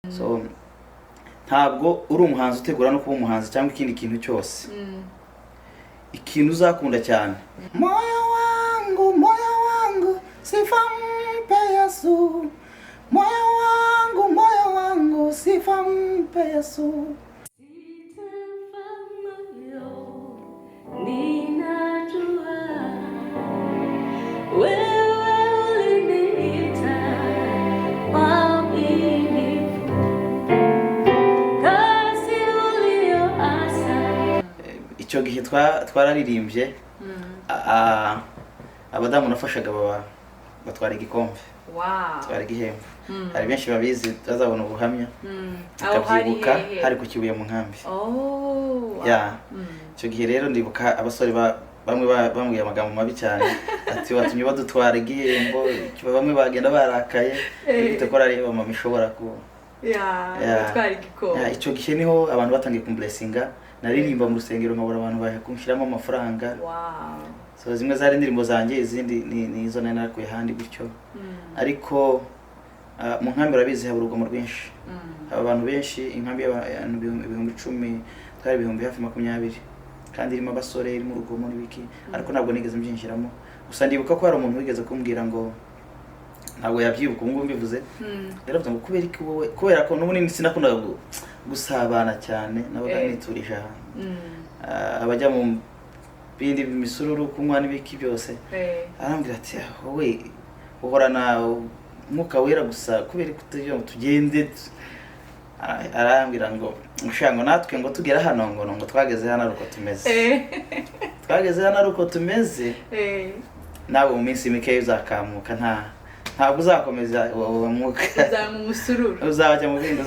So ntabwo uri umuhanzi utegura no kuba umuhanzi cyangwa ikindi kintu cyose, ikintu uzakunda cyane. Moyo wangu, moyo wangu, sifa mpe Yesu. Moyo wangu, moyo wangu, sifa mpe Yesu. Sitafa moyo, ninajua wewe uliniita mwaminifu, kazi uliyoanza. Icyo gihe twararirimbye, abadamu nafashaga baba batwara igikombe, batwara igihembo. Hari benshi babizi, bazabona ubuhamya. Aho hari bakabyibuka. Hehe? Hari ku Kibuye mu nkambi. Oh. Ya, icyo gihe rero ndibuka abasore bamwe bambwiye amagambo mabi cyane, ati: "Watumye badutwara igihembo." Bamwe bagenda barakaye. Bite korali mama ishobora ku Ya, gutwara igikombe. Ya, icyo gihe niho abantu batangiye kumblessinga. Naririmba mu rusengero nkabona abantu baje kunshyiramo amafaranga. So zimwe zari indirimbo zanjye, izindi ni izo nari narakuye ahandi gutyo. Ariko mu nkambi urabizi haba urugomo rwinshi, haba abantu benshi. Inkambi y'abantu 10,000, twari ibihumbi hafi 20, kandi irimo abasore, irimo urugomo n'ibiki, ariko ntabwo nigeze mbyinjiramo. Gusa ndibuka ko hari umuntu wigeze kumbwira ngo, ntabwo yabyibuka ubu ngubu mbivuze, yaravuze ngo: "Kubera iki wowe?" Kubera ko n'ubundi sinakundaga gusabana cyane, nabaga niturije ahantu. Abajya mu bindi misururu, kunywa n'ibiki byose. Arambwira ati: "Ah, wowe uhorana Umwuka Wera gusa, kubera ko utagira ngo tugende Arambwira ngo ushaka ngo natwe ngo tugere hano, ngo twageze hano ari uko tumeze, twageze hano ari uko tumeze, nawe mu minsi mikeya uzakamuka, ntabwo uzakomeza uwo mwuka." Uzanywa umusururu. Uzajya mu bindi.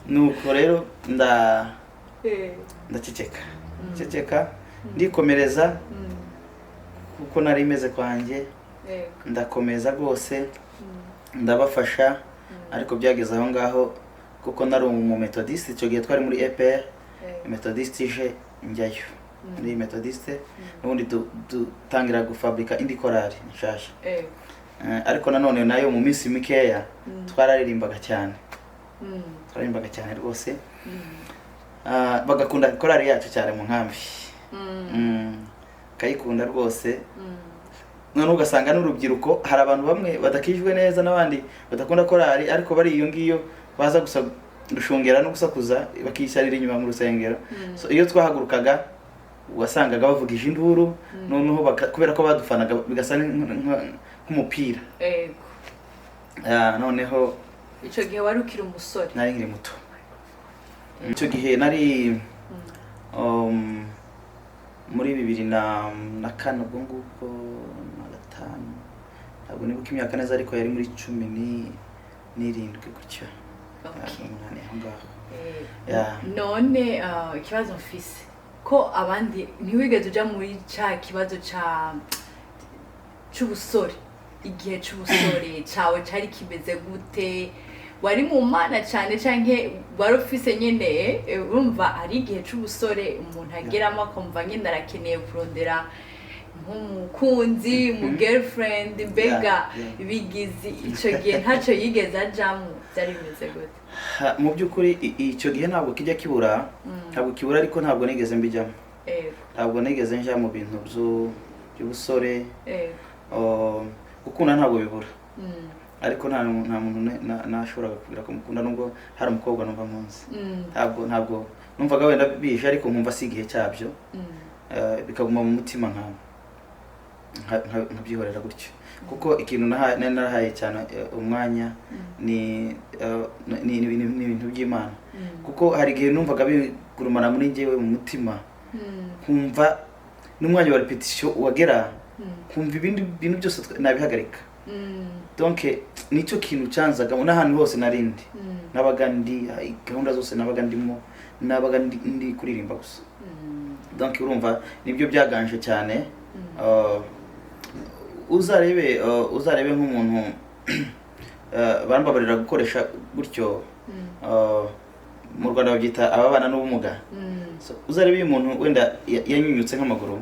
Nuko rero ndaceceka, ceceka, ndikomereza kuko nari meze kwanjye. Ndakomeza rwose, ndabafasha, ariko byageze aho ngaho, kuko nari umumetodiste icyo gihe, twari muri EPR. Metodiste ije njyayo muri metodiste, n'ubundi dutangira gufabrika indi korali nshasha. Ariko nanone nayo mu minsi mikeya twararirimbaga cyane, twaririmbaga cyane rwose. Bagakunda korali yacu cyane mu nkambi. Kayikunda rwose. Noneho ugasanga n'urubyiruko, hari abantu bamwe badakijwe neza n'abandi badakunda korali, ariko bari iyo ngiyo baza gusa gushungera no gusakuza, bakishyarira inyuma mu rusengero. So, iyo twahagurukaga wasangaga bavugije induru, noneho kubera ko badufanaga bigasa nk'umupira. Noneho Icyo gihe wari ukiri umusore? Nari nkiri muto icyo gihe, nari muri 2004, ubwo ngubwo na gatanu, ntabwo nibuka imyaka neza, ariko yari muri 17 gutyo. 8 aho ngaho. Yeah. None ikibazo mfise, ko abandi ntiwigeze uja muri ca kibazo c'ubusore, igihe c'ubusore cawe cari kimeze gute? Wari mu Mana cane, canke wari ufise nyene, urumva hari igihe c'ubusore umuntu ageramo akumva nyene arakeneye kurondera nk'umukunzi, umu girlfriend, mbega bigizi ico gihe ntaco yigeze ajamwo? Byari bimeze gute? Mu by'ukuri icyo gihe ntabwo kijya kibura, ntabwo kibura, ariko ntabwo nigeze mbijyamo. Ntabwo nigeze njya mu bintu by'ubusore. Gukunda ntabwo bibura, ariko nta muntu nashoboraga kubwira ko mukunda, nubwo hari umukobwa numva nkunze. Ntabwo numvaga wenda bije, ariko nkumva si igihe cyabyo. Bikaguma mu mutima, nkabyihorera gutyo, kuko ikintu nari narahaye cyane umwanya ni ibintu by'Imana, kuko hari igihe numvaga bigurumana muri njyewe mu mutima, nkumva n'umwanya wa répétition wagera, nkumva ibindi bintu byose nabihagarika. Donc nicyo kintu cyanzagamo n'ahantu hose narindi, nabaga ndi gahunda zose nabaga ndimo, nabaga ndi kuririmba gusa. Donc urumva nibyo byaganje cyane. Uzarebe nk'umuntu, barambabarira gukoresha gutyo, mu Rwanda babyita ababana n'ubumuga. So, uzarebe iyo umuntu wenda yanyunyutse nk'amaguru,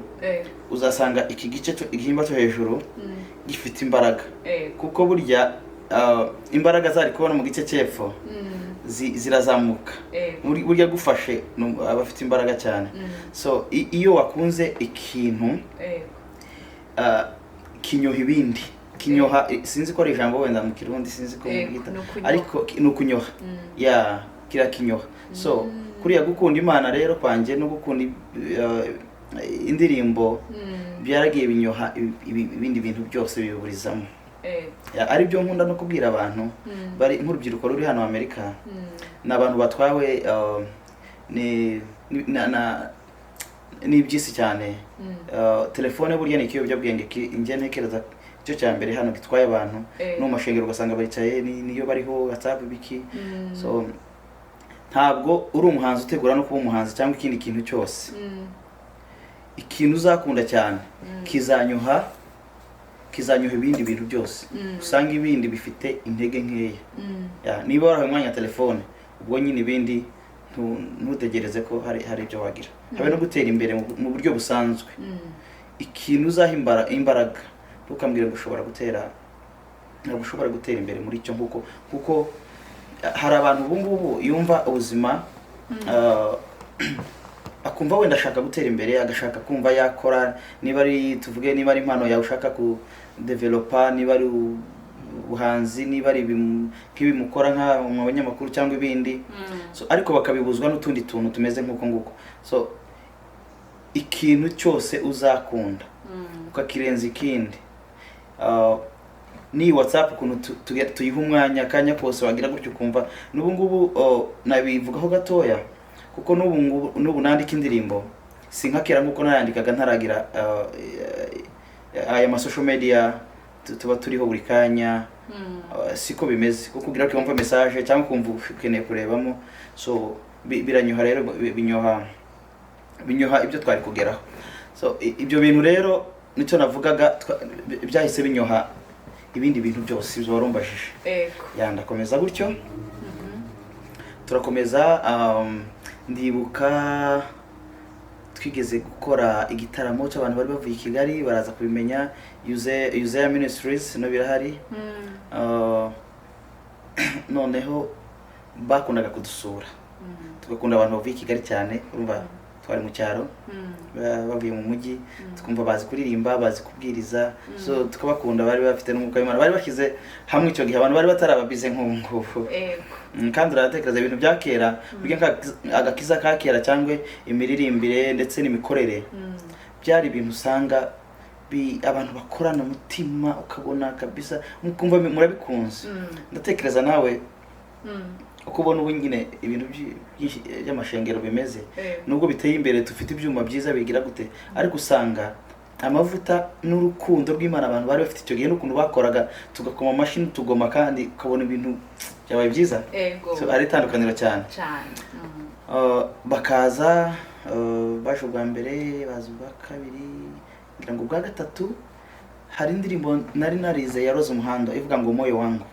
uzasanga iki gice igihimba cyo hejuru gifite imbaraga, kuko burya Imbaraga zari kubona mu gice cy'epfo zirazamuka. Burya gufashe aba afite imbaraga cyane. So iyo wakunze ikintu, kinyoha ibindi, kinyoha, sinzi ko ari ijambo wenda mu Kirundi, sinzi ko mubyita. Ni ukunyoha. Ariko ni ukunyoha, ya kirakinyoha. So kuriya gukunda Imana rero kwanjye no gukunda indirimbo byaragiye binyoha ibindi bintu byose, biburizamo. Ya, ari byo nkunda no kubwira abantu bari nk'urubyiruko ruri hano Amerika, ni abantu batwawe n'iby'isi cyane. Telefone burya ni ikiyobyabwenge, njye ntekereza icyo cya mbere hano gitwaye abantu. No mu mashengero ugasanga baricaye, niyo bariho WhatsApp, biki. So ntabwo uri umuhanzi utegura no kuba umuhanzi cyangwa ikindi kintu cyose. Ikintu uzakunda cyane kizanyoha ibindi bintu byose, usanga ibindi bifite intege nkeya. Ya, niba warahawe umwanya wa telefone, ubwo nyine ibindi ntutegereze ko hari ibyo wagira, habe no gutera imbere mu buryo busanzwe. Ikintu uzaha imbaraga, ntukambwire ngo ushobora gutera, ntabwo ushobora gutera imbere muri cyo, nkuko kuko hari abantu ubu ngubu yumva ubuzima, akumva wenda ashaka gutera imbere, agashaka kumva yakora, niba ari, tuvuge, niba ari impano yawe ushaka ku developa, niba ari ubuhanzi, niba ari nk'ibimukora nka mu banyamakuru cyangwa ibindi. So, ariko bakabibuzwa n'utundi tuntu tumeze nk'uko nguko. So ikintu cyose uzakunda ukakirenza ikindi, ni WhatsApp ukuntu tuyiha umwanya akanya kose, wagira gutyo ukumva n'ubu ngubu, nabivugaho gatoya, kuko n'ubu ngubu, n'ubu nandika indirimbo si nka kera nk'uko nayandikaga ntaragira aya ma social media tuba turiho buri kanya. Siko bimeze, kuko kugira ngo wumve message cyangwa kumva ukeneye kurebamo, so biranyuha rero, binyoha ibyo twari kugeraho. So ibyo bintu rero nicyo navugaga, byahise binyoha ibindi bintu byose, ibyo warumbajije. Ya, ndakomeza gutyo, turakomeza. Ndibuka twigeze gukora igitaramo cy'abantu bari bavuye i Kigali, baraza kubimenya, Yuzeya Ministries, no birahari. Noneho bakundaga kudusura, tugakunda abantu bavuye i Kigali cyane, urumva twari mu cyaro, bavuye mu mujyi, tukumva bazi kuririmba, bazi kubwiriza, so tukabakunda. Bari bafite n'umwuka w'Imana, bari bashyize hamwe icyo gihe, abantu bari batarababize nk'ubu ngubu. Kandi uratekereza ibintu bya kera, burya agakiza ka kera cyangwa imiririmbire ndetse n'imikorere, byari ibintu usanga abantu bakorana umutima, ukabona kabisa mukumva murabikunze. Ndatekereza nawe uko ubona ubu nyine ibintu by'amashengero bimeze, nubwo biteye imbere, dufite ibyuma byiza bigira gute, ariko usanga amavuta n'urukundo rw'Imana abantu bari bafite icyo gihe n'ukuntu bakoraga, tugakoma amashyi n'utugoma, kandi ukabona ibintu byabaye byiza. So, hari itandukaniro cyane. Cyane. Bakaza, baje ubwa mbere, baza ubwa kabiri, ngira ngo ubwa gatatu. Hari indirimbo nari narize ya Rose Muhando ivuga ngo "Moyo wangu".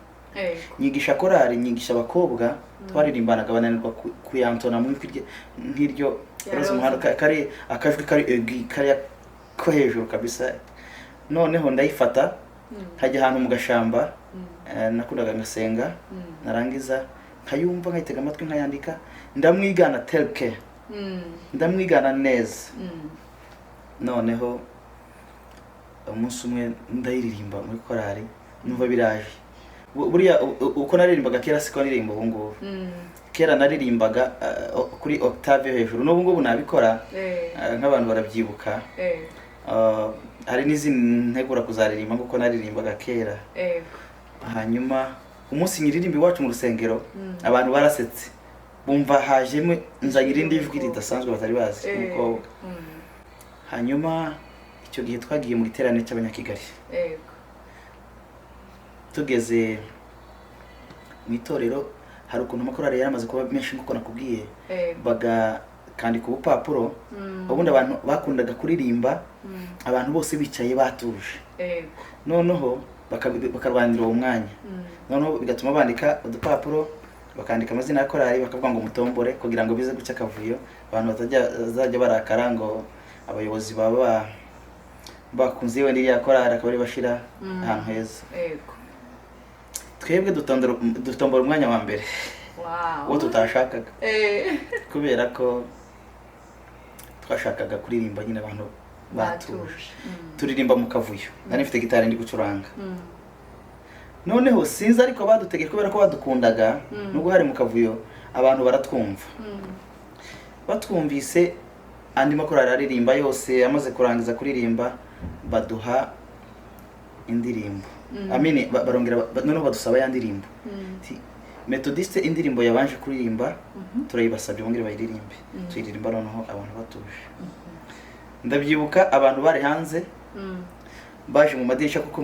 Nyigisha korali, nyigisha abakobwa twaririmbanaga, bananirwa kuyantona mu ijwi nk'iryo Ya Rose Rose. Muhando, kari akajwi kari aigu, kariya ko hejuru kabisa. Noneho ndayifata, nkajya ahantu mu gashamba, nakundaga ngasenga, narangiza nkayumva, nkayitega amatwi, nkayandika, ndamwigana telke, ndamwigana neza. Noneho umunsi umwe ndayiririmba muri korali, numva biraje. Buriya uko naririmbaga kera siko ndirimba ubu ngubu. Kera naririmbaga kuri octave yo hejuru, n'ubu ngubu nabikora, nk'abantu barabyibuka. Hari n'izindi ntegura kuzaririmba nk'uko naririmbaga kera. Hanyuma umunsi nyiririmba iwacu mu rusengero, abantu barasetse, bumva hajemo nzanye irindi jwi ridasanzwe batari bazi, umukobwa. Hanyuma icyo gihe twagiye mu giterane cy'Abanyakigali. Tugeze mu itorero, hari ukuntu amakorali yari amaze kuba menshi nk'uko nakubwiye, bagakandika ubupapuro. Ubundi abantu bakundaga kuririmba abantu bose bicaye batuje, noneho bakarwanira uwo mwanya. Noneho bigatuma bandika udupapuro, bakandika amazina ya korali, bakavuga ngo mutombore, kugira ngo bize guca akavuyo, abantu batajya bazajya barakara ngo abayobozi baba bakunze wenda iriya korali, akaba ari bashira ahantu heza. Twebwe dutombora umwanya wa mbere, uwo tutashakaga, kubera ko twashakaga kuririmba nyine abantu batuje. Batuje. Turirimba mu kavuyo, nari mfite gitari ndi gucuranga. Noneho sinzi, ariko badutegeye kubera ko badukundaga, nubwo hari mu kavuyo abantu baratwumva. Batwumvise, andi makorali aririmba yose, amaze kurangiza kuririmba baduha indirimbo. Amini barongera noneho badusaba ya ndirimbo. Ti, Methodiste indirimbo yabanje kuririmba turayibasabye, bongere bayiririmbe. Tuyiririmba noneho abantu batuje. Ndabyibuka abantu bari hanze baje mu madirishya, kuko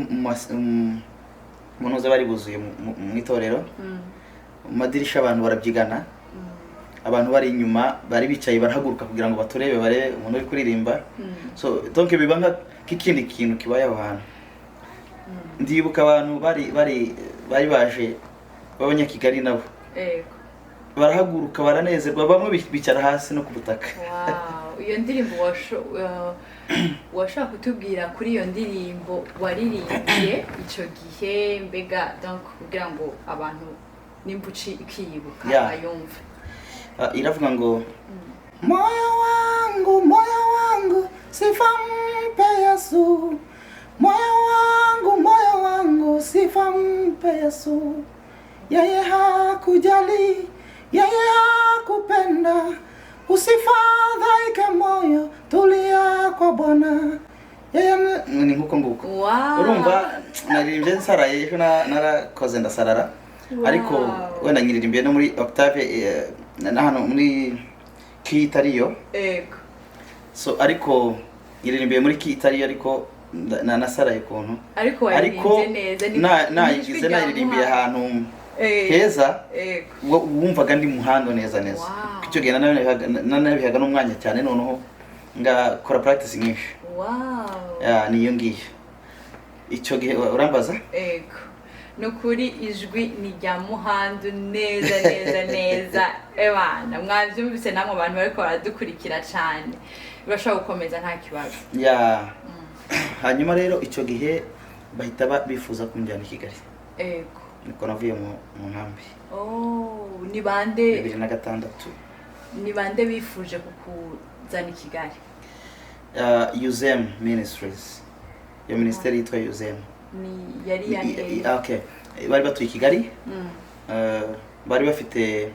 mu ntuza bari buzuye mu itorero. Mu madirishya abantu barabyigana, abantu bari inyuma bari bicaye barahaguruka kugira ngo baturebe, barebe umuntu uri kuririmba. So donc biba nk'ikindi kintu kibaye aho hantu. Ndibuka abantu bari baje b'Abanyakigali nabo barahaguruka, baranezerwa, bamwe bicara hasi no ku butaka. Wow, iyo ndirimbo washobora kutubwira kuri iyo ndirimbo waririmbye icyo gihe, mbega donc kugira ngo abantu nimba ukiyibuka bayumve? Ah, iravuga ngo: "Moyo wangu, moyo wangu, sifa mpe Yesu. Moyo wangu, moyo wangu, sifa mpe Yesu. Yeye hakujali, yeye hakupenda. Usifadhaike moyo, tulia kwa Bwana." Yeye ni nkuko nguko. Urumva naririmbye nsaraye ejo, narakoze ndasarara. Ariko wenda nyiririmbiye no muri octave, na hano muri key itariyo. So ariko nyiririmbiye muri key itariyo, ariko nasaraye ukuntu. Ariko ariko waririmbye neza, nayigize ni ijwi rya nayiririmbiye Muhanga. ahantu heza, wumvaga ndi muhando neza neza. Icyo gihe nanabihaga n'umwanya cyane, noneho ngakora practice nyinshi. Ya, niyo ngiyo icyo gihe urambaza. Ego, ni ukuri ijwi ni rya Muhandu neza neza neza. Ebana, mwabyumvise namwe abantu bariko baradukurikira cyane, urashobora gukomeza nta kibazo. Ya, hanyuma rero icyo gihe bahita bifuza kunjyana i Kigali. Niko navuye mu nkambi. Oh, ni bande? 2006. Ni bande bifuje kukuzana i Kigali? UZM Ministries, iyo minisiteri yitwa UZM. Ni yari ya hehe? Okay, bari batuye i Kigali. Bari bafite,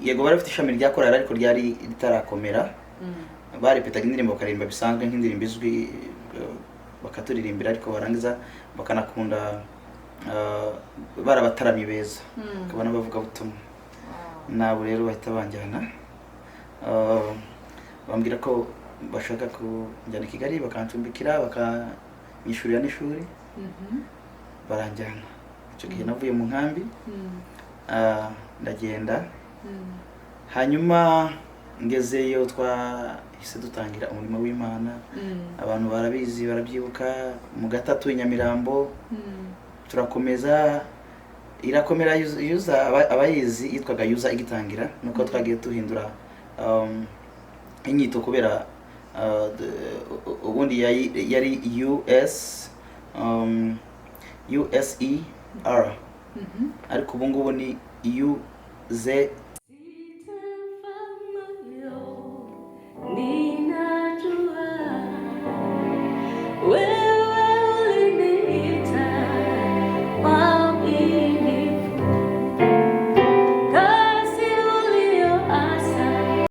yego, bari bafite ishami rya korali ariko ryari ritarakomera. Barepetaga indirimbo, bakaririmba bisanzwe nk'indirimbo izwi, bakaturirimbira, ariko barangiza bakanakunda, bari abataramyi beza, bakaba n'abavugabutumwa. Nabo rero bahita banjyana, bambwira ko bashaka kunjyana i Kigali, bakancumbikira, bakanyishyurira n'ishuri. Baranjyana. Icyo gihe navuye mu nkambi, ndagenda. Hanyuma ngezeyo twahise dutangira umurimo w'Imana. Abantu barabizi, barabyibuka, mu gatatu i Nyamirambo. Turakomeza, irakomera. Yuza abayizi yitwaga Yuza igitangira, nuko twagiye duhindura inyito kubera ubundi yari US USER, ariko ubu ngubu ni UZE.